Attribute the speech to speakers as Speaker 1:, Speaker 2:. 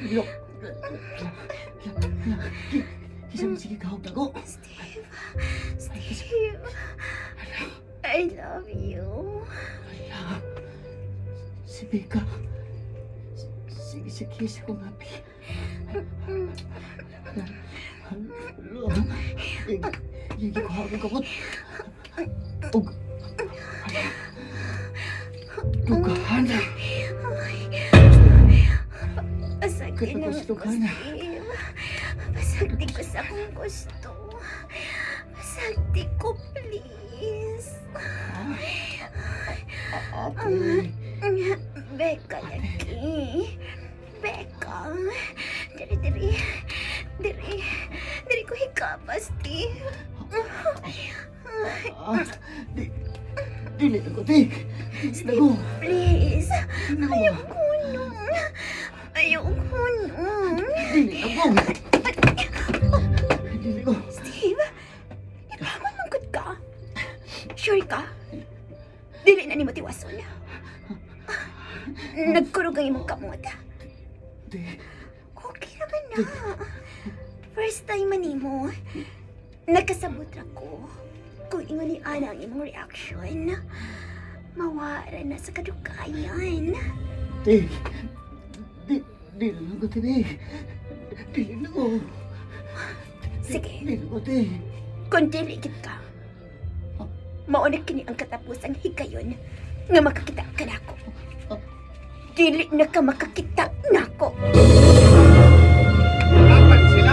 Speaker 1: Look. Kinsa man sige kahog nako.
Speaker 2: Steve. Steve. I love you.
Speaker 1: Hala. Si Becca. Sige, sige, sa akong labi. Hala. Iyang gikuha akong kamot. Ug. Dughan.
Speaker 2: Pasagdi
Speaker 1: Kaya
Speaker 2: na
Speaker 1: ko si
Speaker 2: ko,
Speaker 1: Dughan.
Speaker 2: Steve. Pasagdi ko sa akong gusto. Pasagdi ko, please.
Speaker 1: Ate.
Speaker 2: Becca, lagi. Becca. Diri, diri. Diri. Diri ko hikapa, Steve.
Speaker 1: Ah, di, dili na ko, te. Dili na ko.
Speaker 2: Please.
Speaker 1: Dili na ko.
Speaker 2: Ayoko nung. Ayoko nung.
Speaker 1: Dili na ko. Dili ko.
Speaker 2: Steve, ibangon man gud ka. Sure ka? Dili na nimo tiwason. Nagkurog ang imong kamot.
Speaker 1: Te,
Speaker 2: Okay naman na. First time man nimo. Nagkasabot ra ko kung ingon ni ana ang imong reaction. Mawara na sa kadugayan.
Speaker 1: Te. Di, dili na ko, te. Dili na ko.
Speaker 2: Sige.
Speaker 1: Dili ko, te.
Speaker 2: Kung dili gid ka, mao na kini ang katapusang higayon nga makakita ka nako. Dili na ka makakita